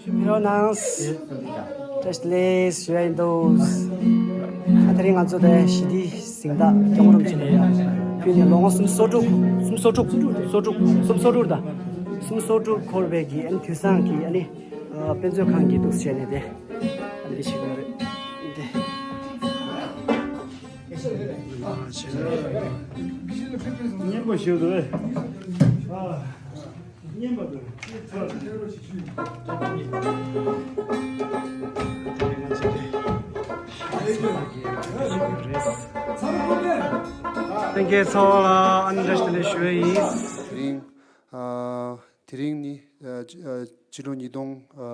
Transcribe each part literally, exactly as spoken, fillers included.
ཕེབས་རོགས་གནང་། བཀྲ་ཤིས་བདེ་ལེགས་ཞུ་ཡ་ཡིན་འདུག་ཨ་དེ་རིང་ང་ཚོ་དེ་ཞི་བདེའི་གཟེངས་རྟགས་སྐྱབས་མགོན་རིན་པོ་ཆེ་ལ་ཡ་ཕུལ་ནས་ལོ་ངོ་སུམ་ཅུ་སོ་དྲུག་སུམ་ཅུ་སོ་དྲུག་སོ་དྲུག་སུམ་ཅུ་སོ་དྲུག་དང་སུམ་ཅུ་སོ་དྲུག་འཁོར་བའི་གི་ཨ་ནི་དུས་བཟང་གི་ཨ་ནི་དཔེ་མཛོད་ཁང་གི་འདུག་བྱས་ནས་དེ་ཨ་ནི་དེ་ཞིག་ཡོད་རེད་དེ། སྙན་པོ་ཞུ་དགོས། སྙན་པ་དང་། ལྷན་རྒྱས་ཚོ་ལ་ཨ་ནི་བཀྲ་ཤིས་བདེ་ལེགས་ཞུ་ཡ་ཡིན། དེ་རིང་ཨ་དེ་རིང་ནི་ཨ་ཕྱི་ཨ་ཕྱི་ལོ་ཉིས་སྟོང་ཨ་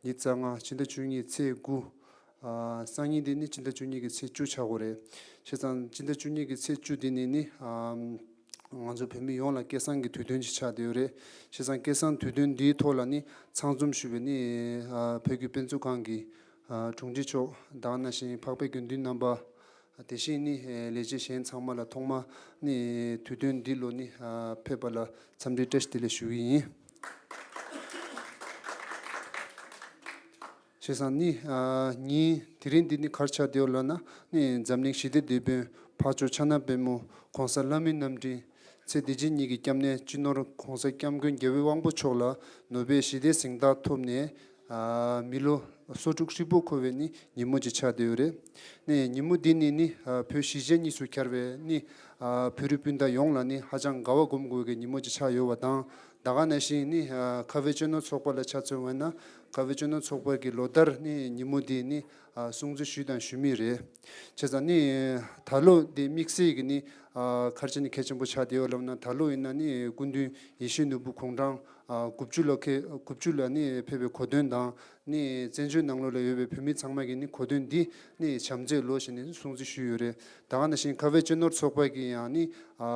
ཉི་ཤུ་རྩ་ལྔ་ཕྱི་ཟླ་བཅུ་གཉིས་ཚེས་དགུ། ཨ་སང་ཉིན་འདི་ནི་ཕྱི་ཟླ་བཅུ་གཉིས་ཀྱི་ཚེས་བཅུ་ཆགས་ཀྱི་ཡོད་རེད། བྱས་ཙང་ཕྱི་ཟླ་བཅུ་གཉིས་ཀྱི་ཚེས་བཅུ་འདི་ནི་ནི་ཨ་ང་ཚོ་བོད་མི་ཡོངས་ལ་སྐལ་བཟང་གི་དུས་སྟོན་ཅིག་ཆགས་བསྡད་ཡོད་རེད། བྱས་ཙང་སྐལ་བཟང་དུས་སྟོན་འདིའི་ཐོག་ལ་ནི་ཚང་འཛོམས་ཞུས་པའི་ནི་ཨ་བོད་ཀྱི་དཔེ་མཛོད་ཁང་གི་ཨ་དྲུང་ཆེ་མཆོག་དང་ནང་བཞིན་འཕགས་པའི་དགེ་འདུན་རྣམ་པ། དེ་བཞིན་ནི་ལས་བྱེད་གཞན་ཚང་མ་ལ་ཐོག་མ་ནི་དུས་སྟོན་འདི་ལོ་ནི་ཕེབས་པ་ལ་འཚམས་འདྲི་བཀྲ་ཤིས་བདེ་ལེགས་ཞུ་གི་ཡིན། བྱས་ཙང་ནི་ཉིན་དེ་རིང་འདི་ནི་ག་རེ་ཆགས་བསྡད་ཡོད་ལབ་ན་ནི་འཛམ་གླིང་ཞི་བདེ་དེད་དཔོན་འཕགས་མཆོག་ཕྱག་ན་པདྨོ་༸གོང་ས་བླ་མའི་རྣམ་འདྲེན་ཚེ་འདི་ཕྱི་གཉིས་ཀྱི་སྐྱབས་གནས་སྤྱི་ནོར་༸གོང་ས་༸སྐྱབས་མགོན་རྒྱལ་བའི་དབང་པོ་མཆོག་ལ་ནོ་བེལ་ཞི་བདེའི་གཟེངས་རྟགས་ཐོབ་ནས། ཨ་མི་ལོ་སོ་དྲུག་ཧྲིལ་པོ་འཁོར་བའི་ནི་ཉིན་མོ་ཅིག་ཆགས་བསྡད་ཡོད་རེད། ནི་ཉིན་མོ་འདི་ནི་ནི་ཨ་བོད་གཞིས་བྱེས་གཉིས་སུ་གྱར་བའི་ནི་ཨ་བོད་རིགས་སྤུན་ཟླ་ཡོངས་ལ་ནི་ཧ་ཅང་དགའ་བ་སྒོམ་དགོས་ཀྱི་ཉིན་མོ་ཅིག་ཆགས་ཡོད་པ་དང་། ད་ག་ནང་བཞིན་ནི་ཨ་ཁ་བའི་གཅེས་ནོར་ཚོགས་པ་ལ་ཆ་མཚོན་པ་ཡིན་ན་ཁ་བའི་གཅེས་ནོར་ཚོགས་པ་གི་ལོ་ལྟར་ནི་ཉིན་མོ་འདི་ནི་ཨ་སྲུང་བརྩི་ཞུས་དང་ཞུ་མུས་རེད། བྱས་ཙང་ནི་ད་ལོ་འདི་དམིགས་བསལ་གྱི་ནི་ཨ་ག་རེ་བྱས་ནས་གལ་ཆེན་པོ་ཆགས་བསྡད་ཡོད་ལབ་ན། ད་ལོ་ཡིན་ན་ནི་སྐུ་མདུན་ཡིད་བཞིན་ནོར་བུ་དགུང་གྲངས་ཨ་དགུ་བཅུ་ལ་ཁེ་དགུ་བཅུ་ལ་ནི་ཕེབས་པའི་གོ་སྟོན་དང་ནི་བཙན་བྱོལ་ནང་ལོགས་ལ་ཡོད་པའི་བོད་མི་ཚང་མ་གིས་ནི་གོ་སྟོན་འདི་ནི་བྱམས་བརྩེའི་ལོ་ཞེས་ནས་སྲུང་བརྩི་ཞུས་ཡོད་རེད། ད་ག་ནང་བཞིན་ཁ་བའི་གཅེས་ནོར་ཚོགས་པ་གིས་ཡང་ནི་ཨ་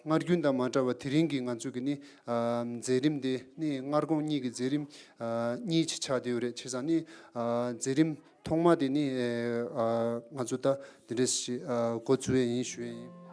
སྔར་རྒྱུན་དང་མ་འདྲ་བར་དེ་རིང་གི་ང་ཚོ་གི་ནི་ཨ་མཛད་རིམ་འདི་ནི་སྔར་གོང་གཉིས་ཀྱི་མཛད་རིམ་ཨ་གཉིས་ཅིག་ཆགས་བསྡད་ཡོད་རེད། བྱས་ཙང་ནི་ཨ་མཛད་རིམ་ཐོག་མ་དེ་ནི་ཨ་ང་ཚོ་ད་འདི་འདྲ་ཞིག་ཨ་འགོ་བཙུགས་ཡས་ཡིན་ཞུ་ཡས་ཡིན།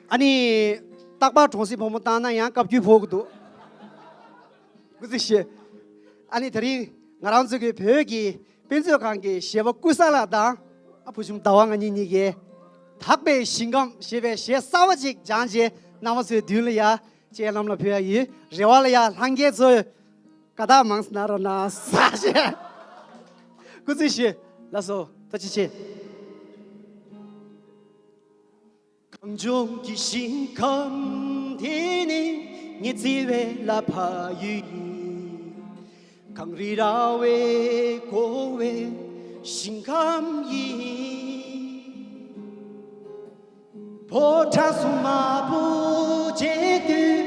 ཨ་ནི། རྟག་པར་གྲོང་གསེབ་བུ་མོ་བཏང་ན་ཡང་བཀའ་བརྒྱུད་ཕོག་གི་འདུག་སྐུ་ཚེ་ཞེ། ཨ་ནི་དེ་རིང་ང་རང་ཚོ་གི་བོད་ཀྱི་དཔེ་མཛོད་ཁང་གི་ཞེ་པོ་ཀུན་བཟང་ལགས་དང་། ཨ་བུ་ཆུང་ཟླ་བ་ང་གཉིས་གཉིས་ཀས། དག་པའི་ཞིང་ཁམས་ཞེས་པའི་གཞས་གསར་པ་ཅིག་སྦྱངས་རྗེས་རྣམ་པ་ཚོའི་མདུན་ལ་ཡ་སྤྱན་ལམ་ལ་ཕུལ་ཡ་ཡིན། རེ་བ་ལ་ཡ་ལྷན་རྒྱས་ཚོས་དགའ་རྟགས་མང་ཙམ་གནང་རོགས་གནང་། ས་ཞེས། སྐུ་ཚེ་ཞུ། ལགས་སོ། ཐུགས་རྗེ་ཆེ། གངས་ལྗོངས་ཀྱི་ཞིང་ཁམས་དེ་ནི་ངའི་བརྩེ་བའི་ལ་ཕ་ཡུལ་ཡིན། གངས་རི་ར་བས་བསྐོར་བའི་ཞིང་ཁམས་ཡིན། ཕོ་བྲང་སྲུང་མ་བོ་བརྗེད་དུས་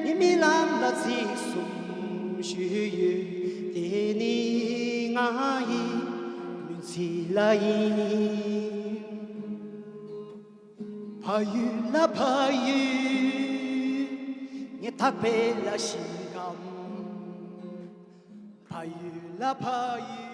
ངའི་རྨི་ལམ་ལ་ཚིག་གསུམ་ཞུས་ཡོད། དེ་ནི་ང་ཡི་མུན་ཚིག་ལ་ཡིན། ཕ་ཡུལ་ལ་ཕ་ཡུལ། ངའི་ཐག་པའི་ལ་ཞིང་ཁམས། ཕ་ཡུལ་ལ་ཕ་ཡུལ།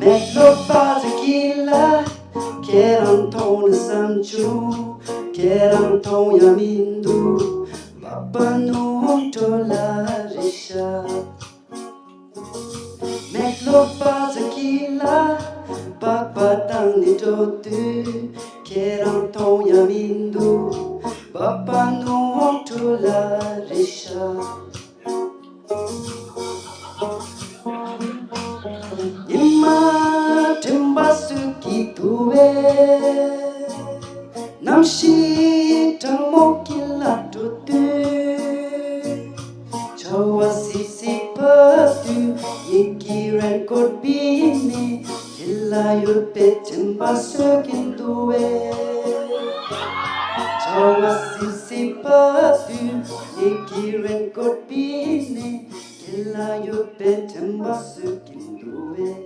མེད་ལོ་པ་ཚ་གི་ལ། ཁྱེད་རང་མཐོང་ན་བསམ་བྱུང་། ཁྱེད་རང་མཐོང་ཡ་མི་འདུག། པ་པ་ནོར་འགྲོ་ལ་རེད་ཤག། མེད་ལོ་པ་ཚ་གི་ལ། པ་པ་བཏང་ནས་འགྲོ་དུས། ཁྱེད་རང་མཐོང་ཡ་མི་འདུག། པ་པ་ནོར་འགྲོ་ལ་རེད་ཤག། ཉི་མ་དྲན་པ་སུ་གི་དུ་བས། གནམ་གཤིས་གྲང་མོ་གི་ལ་འགྲོ་དུས། ཆར་བ་སིབ་སིབ་བབས་དུས། ངེད་ཀྱི་རེན་ཀོཊ་བིས་ནས། ཁྱེད་ལ་ཡོད་པའི་དྲན་པ་གསོས་ཀྱིན་འདུག་བས། ཆར་བ་སིབ་སིབ་བབས་དུས། ངེད་ཀྱི་རེན་ཀོཊ་བིས་ནས། ཁྱེད་ལ་ཡོད་པའི་དྲན་པ་གསོས་ཀྱིན་འདུག་བས།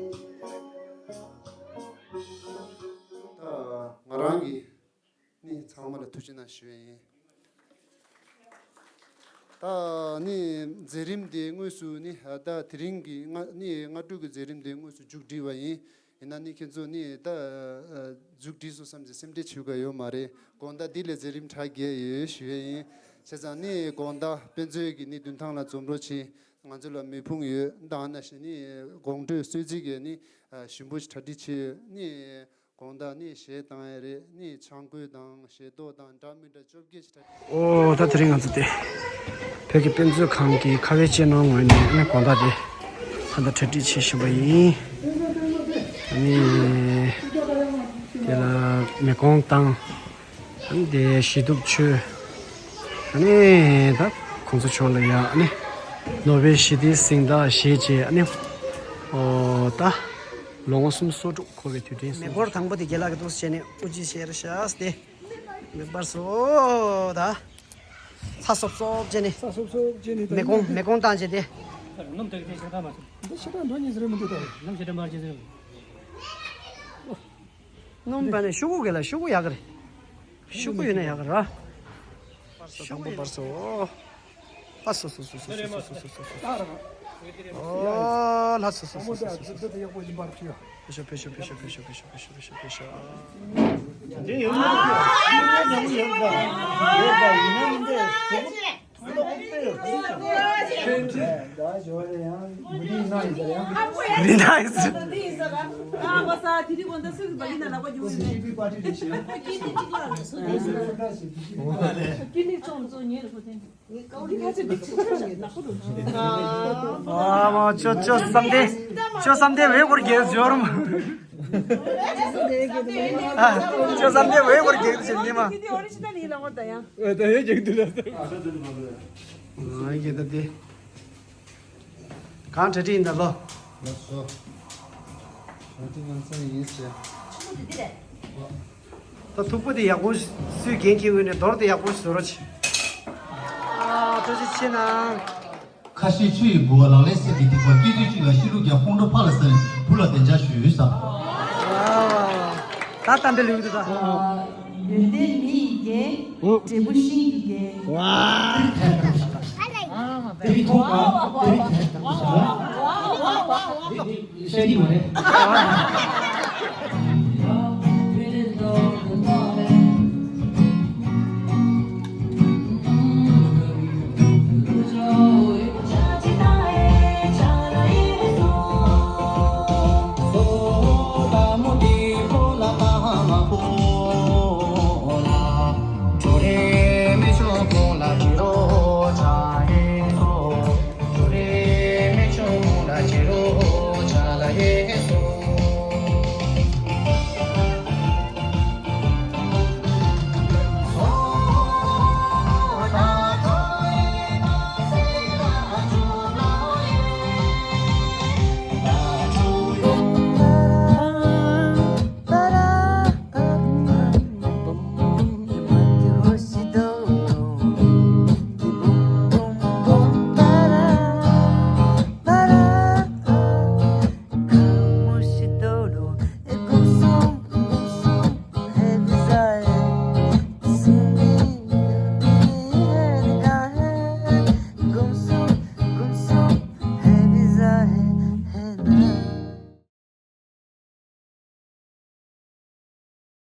ད་ང་རང་གིས་ནི་ཚང་མ་ལ་ཐུགས་རྗེ་གནང་ཞུ་ཡས་ཡིན། ད་ནི་མཛད་རིམ་དེ་དངོས་སུ་ནི་ད་དེ་རིང་གི་སྔ་ནི་སྔ་དྲོ་གི་མཛད་རིམ་དེ་དངོས་སུ་མཇུག་སྒྲིལ་བ་ཡིན། ཡིན་ན་ནི་ཁྱེད་ཚོ་ནི་ད་མཇུག་སྒྲིལ་སོང་བསམ་གྱི་སེམས་ཁྲལ་བྱེད་དགོས་ཡོད་མ་རེད། དགོང་དག་འདི་ལས་མཛད་རིམ་ཁྲ་རྒྱས་ཡོད་ཞུ་ཡས་ཡིན། བྱས་ཙང་ནི་དགོང་དག་དཔེ་མཛོད་ཀྱི་ནི་མདུན་ཐང་ལ་འཛོམས་རོགས་བྱེད། ང་ཚོ་ལ་མེ་ཕུང་ཡོད། ད་ནང་བཞིན་ནི་དགོང་དྲོའི་གསོལ་ཚིགས་ཀྱི་ནི་ཞིམ་པོ་ཞིག་གྲ་སྒྲིག་བྱས་ཡོད། ནི་དགོང་དག་ནི་གཞས་བཏང་ཡས་རེད། ནི་ཆང་བསྐོལ་དང་གཞས་གཏོགས་དང་འདྲ་མི་འདྲ་བཅོ་བརྒྱད་ཞིག་གྲ་སྒྲིག། ཨོ་ད་དེ་རིང་ང་ཚོ་དེ་བོད་ཀྱི་དཔེ་མཛོད་ཁང་གི་ཁ་བའི་ལྕེ་ནང་ངོས་ནས་ནི་དགོང་དག་དེ་ད་ལྟ་གྲ་སྒྲིག་བྱེད་བཞིན་པ་ཡིན། ནི་དེ་ལ་མེ་གོང་བཏང་། ཨ་ནི་དེ་གཞིས་གཏུབ་མཆོད། ཨ་ནི་ད་གོང་ས་མཆོག་ལ་ཡ་ཨ་ནི་ནོ་བེལ་ཞི་བདེའི་གཟེངས་རྟགས་བཞེས་རྗེས་ཨ་ནི་ཨོ་ད་ལོ་ངོ་སུམ་ཅུ་སོ་དྲུག་འཁོར་བའི་དུས་དྲན་མེ་སྲུང་འཁོར་དང་པོ་དེ་རྒན་ལགས་ཀྱིས་འདུག་སེ་བྱས་ནས་དབུ་འབྱེད་བྱས་རེད་ཤག་སྟེ། མེ་འབར་སོ་ད། ཚ་སོབ་སོབ་བྱས་ནས། ཚ་སོབ་སོབ་བྱས་ནས་ད་མེ་གོང་མེ་གོང་བཏང་བྱས་ཏེ། ནམ་དག་དེ་ཤ་ཁྲག་མ་ཚོམ། འདི་ཤ་ཁྲག་འགྲོ་ཉེས་ཟེར་མི་འདུག་ད། ནམ་ཤ་ཁྲག་མ་རྒྱས་ཟེར། སྣུམ་པ་ནས་ཤོག་གུ་ག་ལ་ཤོག་གུ་ཡག་གི་རེད། ཤོག་གུ་ཡོད་ན་ཡག་གི་རེད། ཤོག་གུ་ཡོད་ན་ཡག་གི་རེད། ཨ་སོ་སོ་སོ། ཨོ་ལ་སོ་སོ་སོ། ཕེ་ཤོ་ཕེ་ཤོ། ད་ཞོར་ཡང་མུ་ཏིག་ནང་ཡིན་ཟེར་ཡང་། རི་ནང་ཡིན་ཟེར། ཨ་མ་ས་དེ་རིང་གོང་ད་སུ་གི་བ་ཡིན་ན་ལག་པ་ཉུང་ཡིན། པི་པ་ཊི་རེད་ཤི། ཨ་མ་ཅོ་ཅོ་བསམ་གཏན། ཅོ་བསམ་གཏན་བས་སྐོར་རྒྱལ་འབྱོར་མ། ཨ་ཅོ་བསམ་གཏན་བས་སྐོར་རྒྱལ་འབྱོར་ཉི་མ། ཨ་ད་ཡོད་ཀྱང་འདུག་ད། ཨ་ཡེ་ད་དེ། གང་གྲ་སྒྲིག་ཡིན་ད་ལོ། ལགས་སོ། གྲ་སྒྲིག་ཡང་སང་ཡིན་ཟེར། ད་ཐུག་པ་དེ་ཡག་པོ་སུས་འགན་འཁྱེར་འོས་ནས་རྡོར་དེ་ཡག་པོ་བཟོ་རོགས་བྱེད། ཨ་ཐུགས་རྗེ་ཆེ་གནང་། ཁ་ཤས་ཆུ་ཡི་ལྦུ་བ་ལག་ལེན་གསེར་གྱི་ཐིགས་པ། སྐྱེ་དུས་གཅིག་ལ་ཤི་ལུགས་ཀྱང་ཁོང་ཁྲོ་ཕར་ལ་ཟ་ནས་བུ་ལ་བདེ་འཇགས་ཞུ་ཟེར། ད་གཏམ་དཔེ་ལེགས་འདུག་ད། ཡོན་ཏན་མི་ཡི་རྒྱན། འབྲས་བུ་ཤིང་གི་རྒྱན། ཝ། དེ་རིགས་མཐོང་ག་དེ་རིགས་དེ་རིགས་དེ་རིགས་བཤད་ཀྱི་མ་རེད།